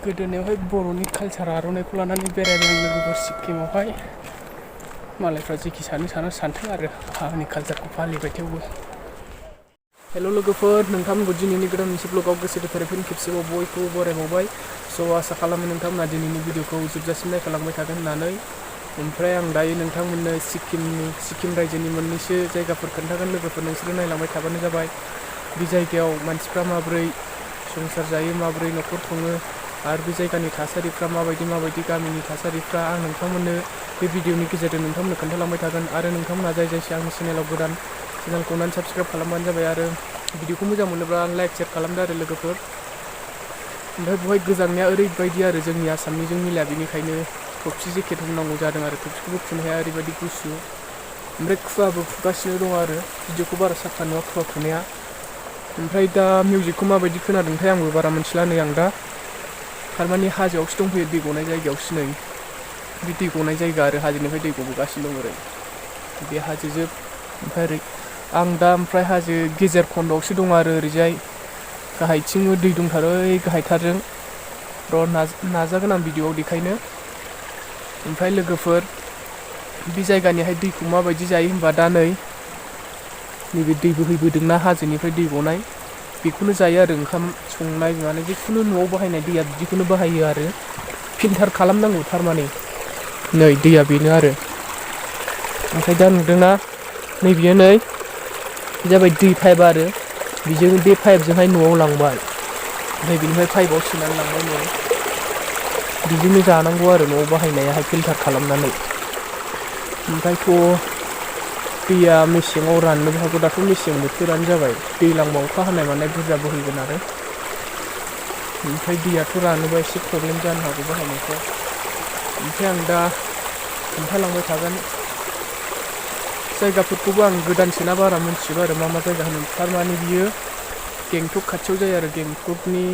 गोदोनायावहाय बर'नि कालचार आर'नाइखौ लानानै बेरायदों लोगोफोर सिक्किमावहाय मालायफ्रा जेखि सानथों आरो आंनि कालचारखौ फालिबाय थेवबो। हेल' लोगोफोर, नोंथांमोनखौ दिनैनि गोदान मोनसे ब्लगाव गोसो गोथारै फिन खेबसेबाव बयखौबो बरायबावबाय। स' आसा खालामो नोंथांमोना दिनैनि भिडिअखौ जोबजासिम नायखालांबाय थागोन होननानै। ओमफ्राय आं दायो नोंथांमोननो सिक्किम रायजोनि मोननैसो जायगाफोर खोन्थागोन लोगोफोर, नोंसोरो नायलांबाय थाबानो जाबाय। बे जायगायाव मानसिफ्रा माबोरै संसार जायो, माबोरै न'खर खुङो, आरो बे जायगानि थासारिफ्रा माबायदि गामिनि थासारिफ्रा आं नोंथांमोननो बे भिडिअनि गेजेरजों नोंथांमोननो खोन्थालांबाय थागोन। आरो नोंथांमोना जाय आंनि चेनेलाव गोदान, चेनेलखौ अननानै साबस्क्राइब खालामबानो जाबाय। आरो भिडिअखौ मोजां मोनोब्ला लाइक शेयार खालामदो आरो लोगोफोर। ओमफ्राय बेवहाय गोजांनाया ओरैबायदि आरो जोंनि आसामनिजों मिलाया, बेनिखायनो थफि जेकेट हमनांगौ जादों आरो थफिखौबो खुनो हाया, ओरैबायदि गुसु। ओमफ्राय खुवाबो खुगासिनो दं आरो भिडिअखौ बारा साफा नुवा खुवा खुनाया। ओमफ्राय दा मिउजिकखौ माबायदि खोनादोंथाय आंबो बारा मिथिला। नै आं दा थारमाने हाजोआवसो दंफैयो, दै गनाय जायगायावसो। नै बे दै गनाय जायगा आरो हाजोनिफ्राय दै गबोगासिनो दं ओरै बे हाजोजोब। ओमफ्राय ओरै आं दा हाजो गेजेर खन्द'आवसो दं आरो ओरैजाय गाहायथिंबो दै दंथारो, ओइ गाहायथारजों। र' नाजागोन आं भिडिअआव देखायनो। ओमफ्राय लोगोफोर, बे जायगानिहाय दैखौ माबायदि जायो होनबा दा नैबे दै बोहैबोदोंना हाजोनिफ्राय दै गनाय, बेखौनो जायो आरो ओंखाम संनाय मानाय जिखुनु न'आव बाहायनाय दैया बिदिखौनो बाहायो आरो फिल्टार खालामनांगौ थारमाने। नै दैया बेनो आरो। ओमफ्राय दा नुदोंना नैबेयो नै जाबाय दै पाइप आरो बेजों बे पाइपजोंहाय न'आव लांबाय, ओमफ्राय बेनिफ्राय पाइपआव सोनानै लांबाय न'आव। बिदिनो जानांगौ आरो न'आव बाहायनायाहाय फिल्टार खालामनानै। ओमफ्रायथ' दैया मेसेङाव राननोबो हागौ, दाथ' मेसें बोथोरानो जाबाय, दैज्लांबा अखा हानाय मानाय बुरजा बोहैगोन आरो। ओमफ्राय दैयाथ' रानोबा एसे प्रब्लेम जानो हागौ बाहायनायफ्राव। ओमफ्राय आं दा खोन्थालांबाय थागोन। जायगाफोरखौबो आं गोदानसोना बारा मिथिजोबा आरो मा जायगा होनो। थारमाने बियो गेंटक खाथियाव जायो आरो गेंटकनि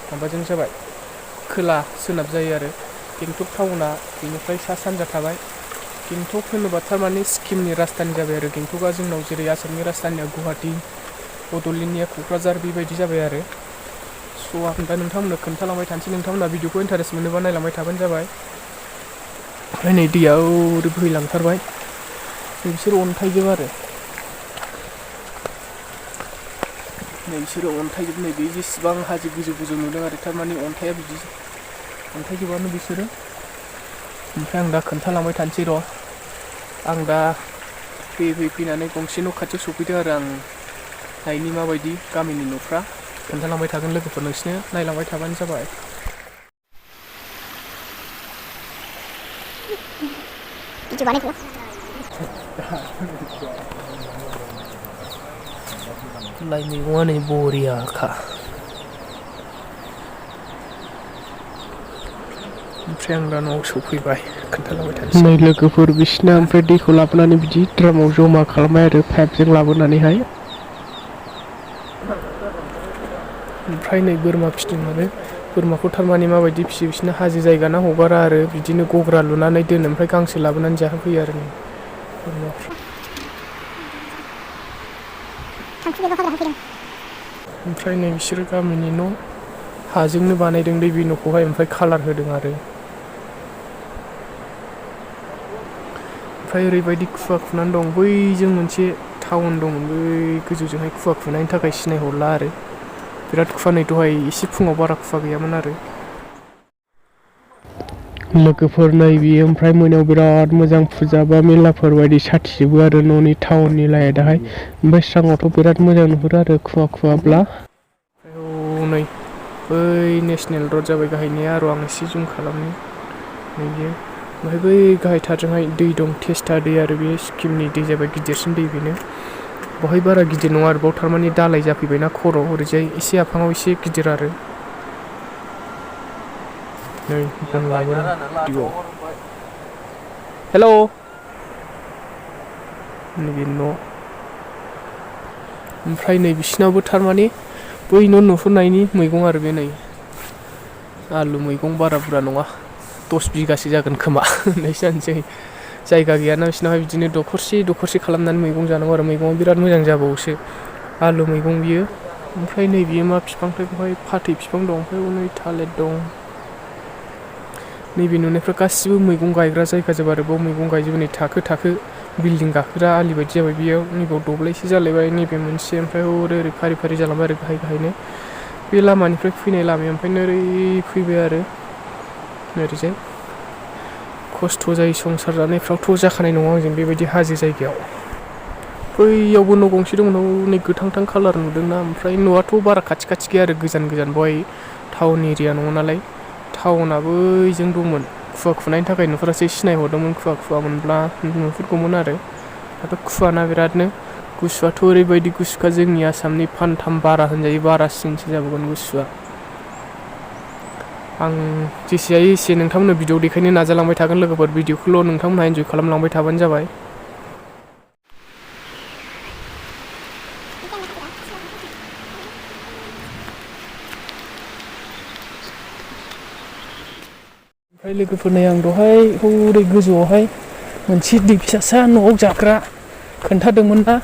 माबाजों जाबाय खोला सोनाब जायो आरो गेंटक टाउना। बेनिफ्राय सा सानजा थाबाय। गेंटक होनोबा थारमाने सिक्किमनि राजधानि जाबाय आरो गेंटकआ। जोंनाव जेरै आसामनि राजधानिया गुवाहाटि, बड'लेण्डनिया क'क्राझार, बेबायदि जाबाय आरो। स' आं दा नोंथांमोननो खोन्थालांबाय थानोसै, नोंथांमोना भिडिअखौ इन्टारेस्ट मोनोबा नायलांबाय थाबानो जाबाय। ओमफ्राय नै दैया ओरै बोहैलांथारबाय, बिसोरो अन्थाइजोब आरो नै बिसोरो अन्थाइजोब। नै बे जेसेबां हाजो गोजौ नुदों आरो थारमाने अन्थाइआ बिदि अन्थाइजोबानो बिसोरो। ओमफ्राय आं दा खोन्थालांबाय थानोसै र'। आं दा फैनानै गंसे न' खाथियाव सफैदों आरो आं नायनि माबायदि गामिनि न'फ्रा। खोन्थालांबाय थागोन लोगोफोर, नोंसिनो नायलांबाय थाबानो जाबाय। लाइ मैगङा नै बरियाखा। ओमफ्राय आं दा न'आव सफैबाय, खोन्थालांबाय थानोसै। नै लोगोफोर, बिसिना ओमफ्राय दैखौ लाबोनानै बिदि ड्रामाव जमा खालामबाय आरो पाइपजों लाबोनानैहाय। ओमफ्राय नै बोरमा फिदों आरो बोरमाखौ थारमाने माबायदि फियो, बिसिना हाजो जायगाना हगारा आरो बिदिनो गग्रा लुनानै दोनो, ओमफ्राय गांसो लाबोनानै जाहोफैयो आरो नै बोरमाफ्रा। ओमफ्राय नै बिसोरो गामिनि न' हाजोंनो बानायदों दै बे न'खौहाय, ओमफ्राय कालार होदों आरो। ओमफ्राय ओरैबायदि खुवा खुनानै दं, बैजों मोनसे टाउन दं, बै गोजौजोंहाय खुवा खुनायनि थाखाय सिनायहरला आरो बिराद खुवा। नै दहाय एसे फुङाव बारा खुवा गैयामोन आरो लोगोफोर। नै बियो ओमफ्राय मोनायाव बिराद मोजां फुजा बा मेलाफोर बायदि साथिजोबो आरो न'नि टाउननि लाइटआहाय। ओमफ्राय स्राङावथ' बिराद मोजां नुहुरो आरो खुवा खुवाब्ला। नै बै नेसनेल रड जाबाय गाहायनिया, र' आं एसे जुम खालामनि। नैयो ओमफ्राय बै गाहायथारजोंहाय दै दं, टेस्टा दै आरो बे सिक्किमनि दै जाबाय, गिदिरसिन दै बेनो। बहाय बारा गिदिर नङा आरो बाव थारमाने दालाय जाफैबायना खर', ओरैजाय एसे आफाङाव एसे गिदिर आरो नै हेल' नैबे न'। ओमफ्राय नै बिसिनावबो थारमाने बै न' नुहुरनायनि मैगं आरो बे नै आलु मैगं, बारा बुरजा नङा, 10 बिगासो जागोन खोमा होननायसो जानोसै। जायगा गैयाना बिसिनावहाय, बिदिनो दखरसे खालामनानै मैगं जानांगौ आरो मैगङा बिराद मोजां जाबावोसो। आलु मैगं बियो ओमफ्राय नैबेयो मा बिफांथाय बेवहाय फाथै बिफां दं ओमफ्राय हनै थालिर दं नैबे नुनायफ्रा गासिबो मैगं गायग्रा जायगाजोब आरो बाव मैगं गायजोबो नै थाखो थाखो बिल्डिं गाखोग्रा आलि बायदि जाबाय बेयाव नैबेयाव दब्लायसे जालायबाय नैबे मोनसे ओमफ्राय ओरै फारि फारि जालांबाय आरो गाहाय गाहायनो बे लामानिफ्राय फैनाय लामाया ओमफ्राय ओरै फैबाय आरो ओरैजाय खस्थ' जायो संसार जानायफ्रावथ' जाखानाय नङा आंजों बेबायदि हाजो जायगायाव बैयावबो न' गंसे दङ नै गोथां कालार नुदोंना ओमफ्राय न'आथ' बारा खाथि खाथि गैया आरो गोजान गोजान बहाय टाउन एरिया नङा नालाय टाउनाबो बैजों दंमोन खुवा खुनायनि थाखाय न'फोरासो सिनायहरदोंमोन खुवा मोनब्ला नुहुरगौमोन आरो दाथ' खुवाना बिरादनो गुसुआथ' ओरैबायदि गुसुखा जोंनि आसामनि फानथाम बारा होनजायो बारासिनसो जाबावगोन गुसुआ आं जेसे हायो एसे नोंथांमोननो भिडिअ देखायनो नाजालांबाय थागोन लोगोफोर भिडिअखौल' नोंथांमोनहा इन्जय खालामलांबाय थाबानो जाबाय ओमफ्राय लोगोफोरनो आं दहाय हरै गोजौआवहाय मोनसे दै फिसासा न'आव जाग्रा खोन्थादोंमोन ना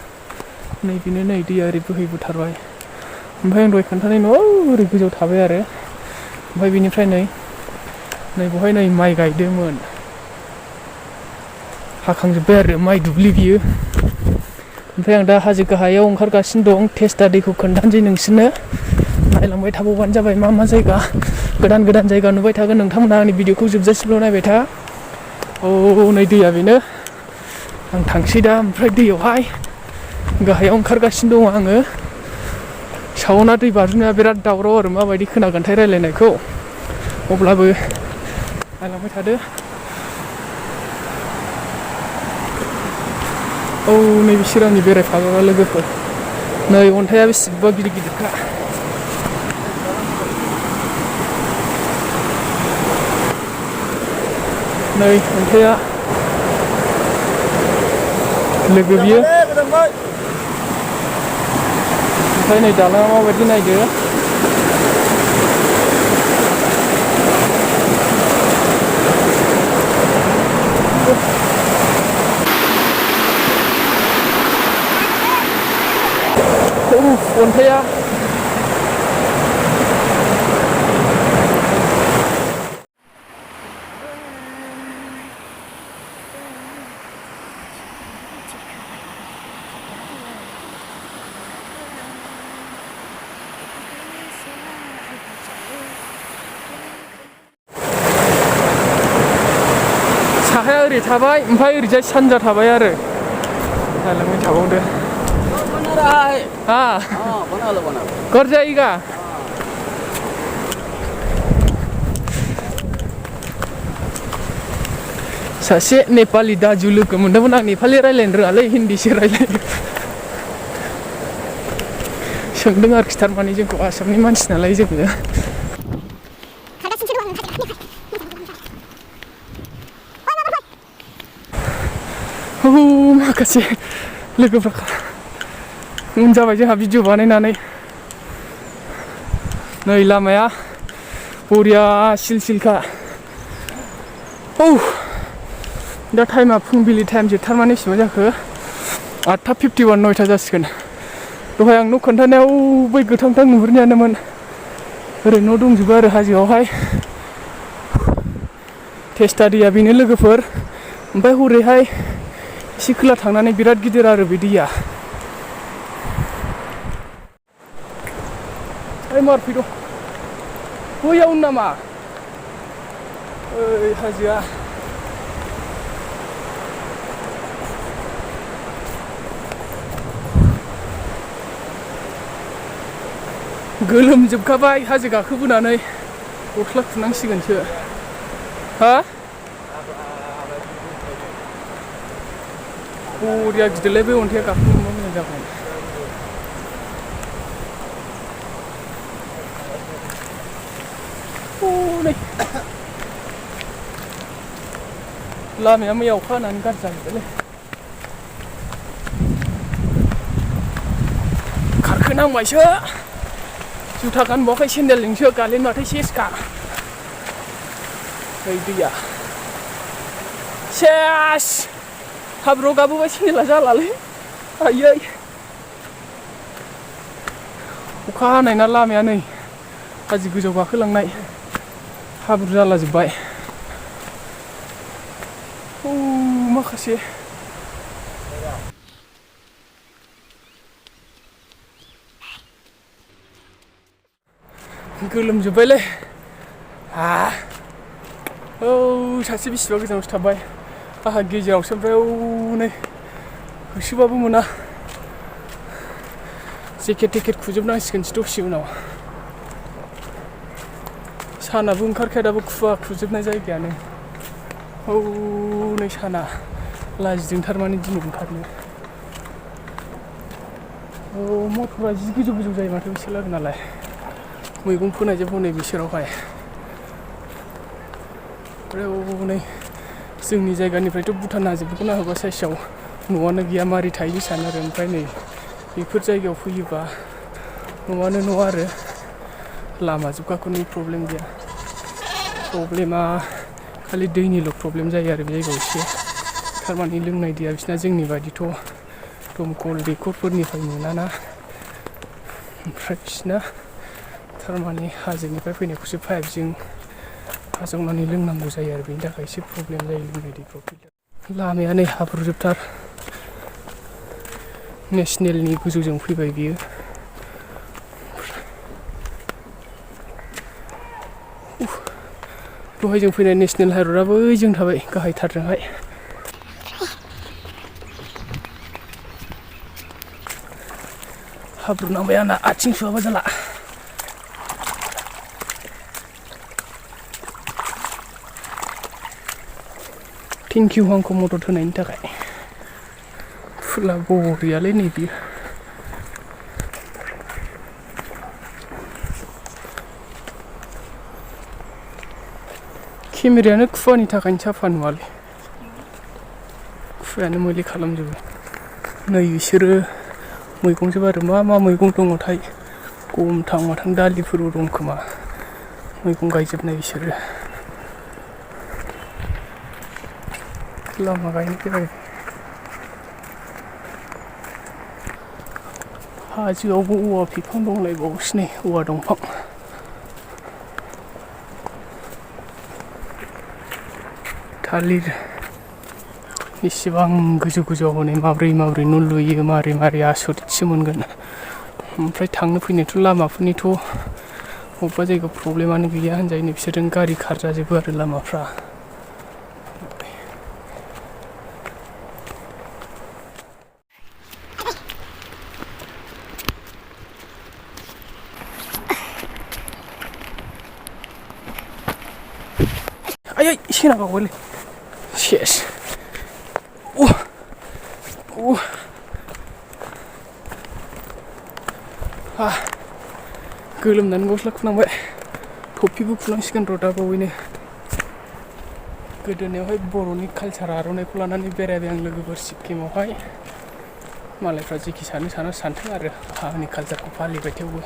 नैबेनो नै दैया ओरै बोहैबोथारबाय ओमफ्राय आं दहाय खोन्थानाय न'आव ओरै गोजौआव थाबाय आरो ओमफ्राय बेनिफ्राय नै बेवहाय नै माइ गायदोंमोन हाखांजोब्बाय आरो माइ दुब्लि बियो ओमफ्राय आं दा हाजो गाहायाव ओंखारगासिनो दं टेस्टा दैखौ खोन्थानोसै नोंसोरनो नायलांबाय थाबावबानो जाबाय मा जायगा गोदान गोदान जायगा नुबाय थागोन नोंथांमोना आंनि भिडिअखौ जोबजासिमल' नायबाय था नै दैया बेनो आं थांसै दा ओमफ्राय दैयावहाय गाहायाव ओंखारगासिनो दङ आङो सावना दै बाज्रुमनाया बिराद दावराव आरो माबायदि खोनागोनथाय रायलायनायखौ अब्लाबो नायलांबाय थादो नैबे सिरांनि बेरायफाग्रा लोगोफोर नै अन्थाइआ बेसेबा गिदिर गिदिरखा नै अन्थाइआ लोगो बियो ओमफ्राय नै दालाङा माबायदि नायदो अन्थाइआ साहाया ओरै थाबाय ओमफ्राय ओरैजाय सानजा थाबाय आरो नायलांबाय थाबावदो कर जाएगा सासे नेपालि दाजु लोगो मोनदोंमोन आं नेपालि रायलायनो रोङालै हिन्दीसो रायलायो सोंदों आरोखि थारमाने जोंखौ आसामनि मानसि नालाय जोङो माखासे लोगोफ्रा उन जाबाय जोंहा भिडिअ बानायनानै नै लामाया बरिया सिलसिलखा दा टाइमा फुंबिलि टाइमसो थारमाने बेसेबां जाखो 8:51 9टा जासिगोन दहाय आं न' खोन्थानायाव बै गोथां नुहुरनायानोमोन ओरै न' दंजोबो आरो हाजोआवहाय टेस्टा दैया बेनो लोगोफोर ओमफ्राय हरैहाय एसे खोला थांनानै बिराद गिदिर आरो बे दैया मारफै दं बैयाव नामा हाजोआ गोलोमजोबखाबाय हाजो गाखोबोनानै गस्ला खुनांसिगोनसो हा बरिया गिदिरलाय बे अन्थाइआ गाखोनो मोनबा मोजां जागौमोन लामाया मैया अखा हानानै गाज्रि जाजोब्बायलै खारखोनांबायसो जुथा गानबावाखै सेन्देलजोंसो गालिनबाथाय सेसखा दैया सेस हाब्रुआव गाबोबा सेन्देला जालालै आयै अखा हानायना लामाया नै हाजो गोजौ गाखोलांनाय हाब्रु जालाजोब्बाय माखासे गोलोमजोब्बायलै सासे बेसेबा गोजानावसो थाबाय आंहा गेजेरावसो ओमफ्राय नै होसोबाबो मोना जेकेट टेकेट खुजोबनांसिगोनसो दसे उनाव सानाबो ओंखारखाया दाबो खुवा खुजोबनाय जायगायानो नै साना लाजिदों थारमाने दिनै ओंखारनो मटरा जि गोजौ गोजौ जायो माथो बिसोर लागो नालाय मैगं फोनायजों हनै बिसोरावहाय ओमफ्राय नै जोंनि जायगानिफ्रायथ' भुटान हाजोफोरखौ नाहरबा साइसआव न'आनो गैया मारै थायो सानो आरो ओमफ्राय नै बेफोर जायगायाव फैयोबा न'आनो न' आरो लामा जोबगाखौनो प्रब्लेम गैया प्रब्लेमा खालि दैनिल' प्रब्लेम जायो आरो बे जायगायाव एसे थारमाने लोंनाय दैया बिसिना जोंनि बायदिथ' दमकल दैखरफोरनिफ्राय मोनाना ओमफ्राय बिसिना थारमाने हाजोनिफ्राय फैनायखौसो पाइपजों आजावनानै लोंनांगौ जायो आरो बेनि थाखाय एसे प्रब्लेम जायो लोंनाय दैफ्राव लामाया नै हाब्रुजोबथार नेसनेलनि गोजौजों फैबाय बियो दहाय जों फैनाय नेसनेल हाइरडआ बैजों थाबाय गाहायथारजोंहाय हाब्रु नांबाय आंना आथिं सुवाबा जाला थेंक इउ आंखौ मदद होनायनि थाखाय फुला बरियालै नै बियो केमेरायानो खुवानि थाखायनो साफा नुवालै खुवायानो मैले खालामजोबो नै बिसोरो मैगंजोब आरो मा मैगं दङथाय गमथां माथां दालिफोरबो दं खोमा मैगं गायजोबनाय बिसोरो लामा गायनो फैबाय हाजोआवबो औवा बिफां दंलायबावोसो नै औवा दंफां थालिर इसेबां गोजौ गोजौआव हनै माब्रै न' लुयो मारै आसरितसो मोनगोन ओमफ्राय थांनो फैनोथ' लामाफोरनिथ' बबेबा जायगायाव प्रब्लेमानो गैया होनजायो नै बिसोरजों गारि खारजाजोबो आरो लामाफ्रा आयै सेना गावबायलै सेस गोलोमनानै गस्ला खुनांबाय टफिबो खुनांसिगोन र' दा बावैनो गोदोनायावहाय बर'नि कालचार आर'नाइखौ लानानै बेरायबाय आं लोगोफोर सिक्किमावहाय मालायफ्रा जेखि सानो सानथों आरो आंनि कालचारखौ फालिबाय थेवबो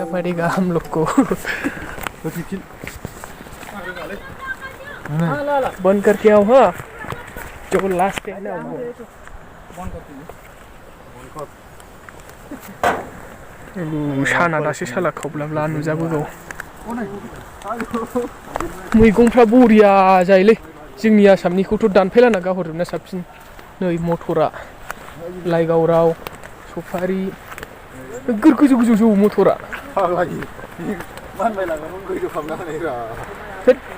पड़ेगा हम लोग को बंद करके आओ हाँ जो लास्ट है ना वो साना दासो साला खावब्लाब्ला नुजाबोगौ मैगंफ्रा बरिया जायोलै जोंनि आसामनिखौथ' दानफायलाना गाहरजोबना साबसिन नै मटरा लाइगावराव सफारि गोजौ जौ मटरा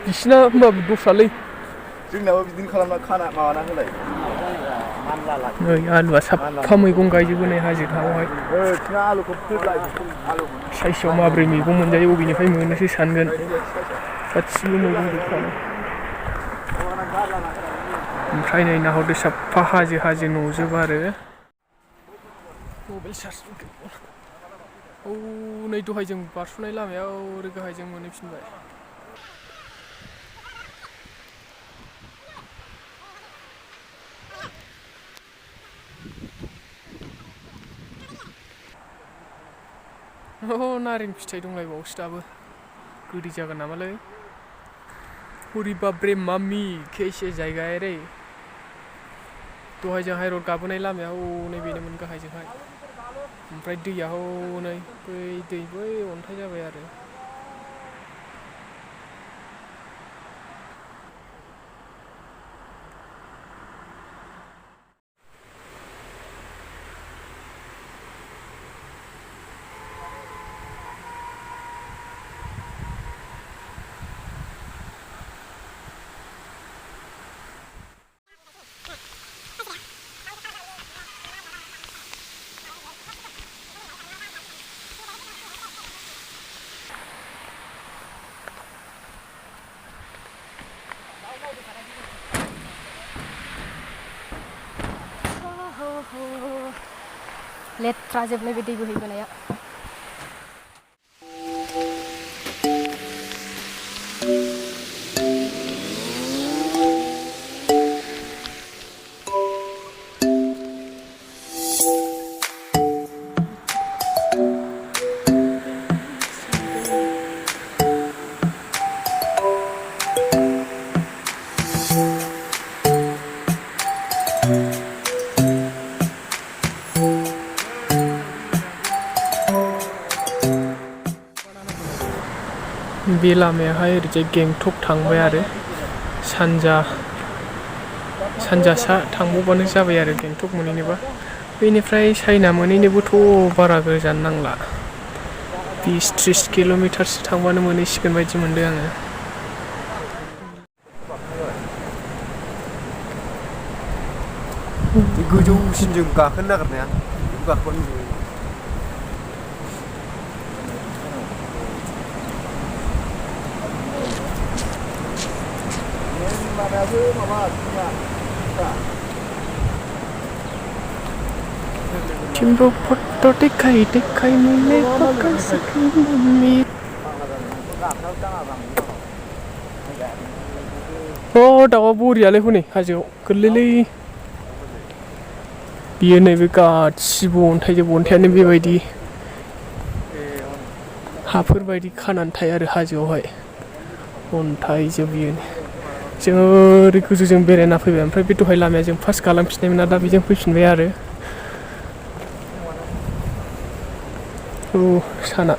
बिसिना होमबाबो दस्रालै जोंनाबो बिदिनो खालामना खाना माबाना होलाय नै आलुआ साफा मैगं गायजोबो नै हाजो हायावहाय साइसआव माब्रै मैगं मोनजायो बबेनिफ्राय मोनोसो सानगोन गासिबो मैगं जोबखानो ओमफ्राय नै नाहरदो साफा हाजो न'जोब आरो मबाइल चार्ज औ नै दहाय जों बारस'नाय लामायाव ओरै गाहाय जों मोनहैफिनबाय नारें फिथाइ दंलायबावोसो दाबो गोदै जागोन नामालै हरि बाबरे मामि कैसे जायगा है रे दहाय जों हाइरड गाबोनाय लामाया हनै बेनोमोन गाहायजोंहाय ओमफ्राय दैया हनै बै अन्थाइ जाबाय आरो लेथ्रा जोबनाय बे दै बोहैबोनाया बे लामायाहाय ओरैजाय गेंटक थांबाय आरो सानजा सा थांबावबानो जाबाय आरो गेंटक मोनहैनोबा बेनिफ्राय चाइना मोनहैनोबोथ' बारा गोजान नांला 20-30 किल'मिटारसो थांबानो मोनहैसिगोन बायदि मोनदों आङो गोजौसिनजों गाखोनो नागिरनाया गाखोनो तिम्रो फोटो देखाइ मैले पकाइसकेँ दाउआ बरियालै हनै हाजोआव गोरलैलै बियो नैबे गासिबो अन्थाइजोब अन्थायानो बेबायदि हाफोरबायदि खानानै थायो आरो हाजोआवहाय अन्थाइजोब बियो जोङो ओरै गोजौजों बेरायना फैबाय ओमफ्राय बे दहाय लामाया जों फार्स्ट गालांफिननायमोन दा बेजों फैफिनबाय आरो साना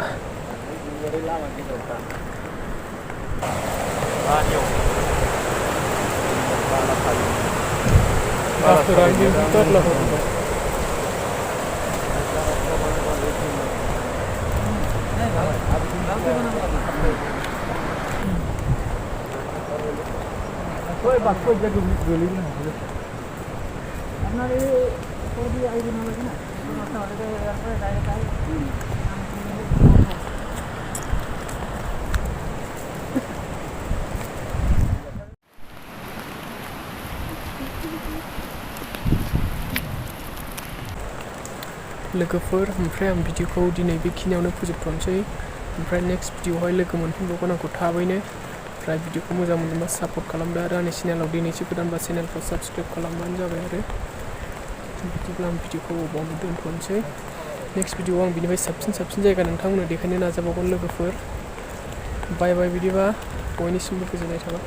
लोगोफोर ओमफ्राय आं भिडिअखौ दिनै बेखिनियावनो फोजोबथ'नोसै ओमफ्राय नेक्स्ट भिडिअआवहाय लोगो मोनफिनबावगोन आंखौ थाबैनो ओमफ्राय भिडिअखौ मोजां मोनोबा सापर्ट खालामदो आरो आंनि चेनेलाव दिनैसो गोदानबा चेनेलखौ साबस्क्राइब खालामबानो जाबाय आरो बिदिब्ला आं भिडिअखौ बावनो दोनथ'नोसै नेक्स्ट भिडिअआव आं बिनिफ्राय साबसिन जायगा नोंथांमोननो देखायनो नाजाबावगोन लोगोफोर बाय बाय बिदिबा बयनिसिमबो गोजोननाय थाबाय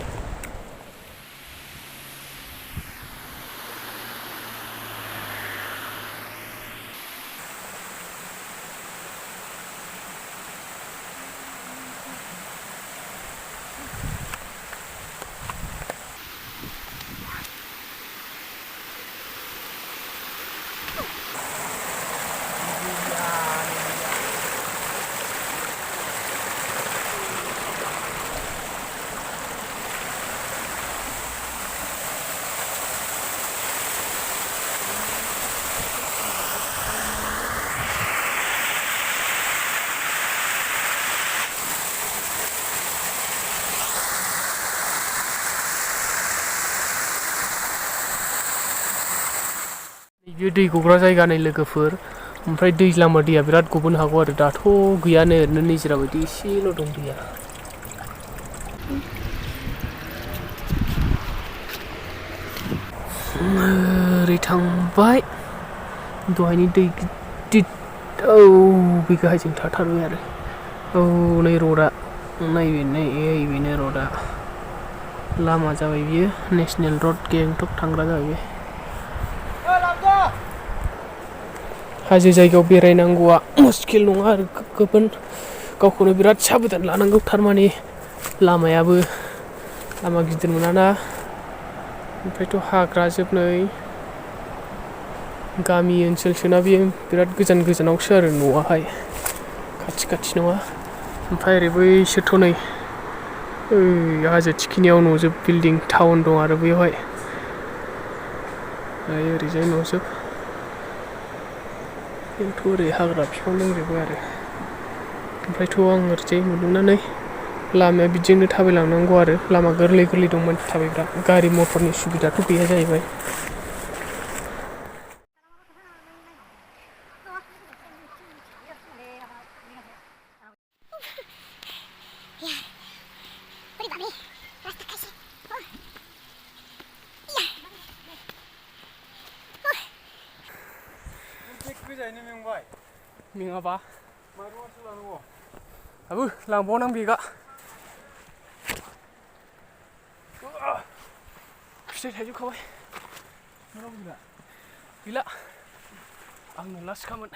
बियो दै गग्रा जायगा नै लोगोफोर ओमफ्राय दैज्लांबा दैया बिराद गबोनो हागौ आरो दाथ' गैयानो ओरैनो निजिरा बायदि एसेल' दं दैया ओरै थांबाय दहायनि दै गिदिर औ बे गाहायजों थाथारबाय आरो औ नै रडआ बेनो रडआ लामा जाबाय बियो नेसनेल रड गेंटक थांग्रा जाबाय हाजो जायगायाव बेरायनांगौआ मुस्किल नङा आरो गोबां गावखौनो बिराद साबधान लानांगौ थारमाने लामायाबो लामा गिदिर मोनाना ओमफ्रायथ' हाग्रा जोब नै गामि ओनसोलसोना बेयो बिराद गोजान गोजानावसो आरो न'आहाय खाथि खाथि नङा ओमफ्राय ओरै बैसोरथ' नै हाजो थिखिनियाव न'जोब बिल्डिं टाउन दं आरो बेवहाय ओरैजाय न'जोब बेयावथ' ओरै हाग्रा बिफां दंजोबो आरो ओमफ्रायथ' आं ओरैजाय नुदोंना नै लामाया बिदिजोंनो थाबायलांनांगौ आरो लामा गोरलै गोरलै दंमोन थाबायग्रा गारि मथरनि सुबिदाथ' गैया जाहैबाय मेङाबा आबो लांबावनां बेगा फिथाइ थाइजोबखाबाय गैला आंनो लास्टखामोन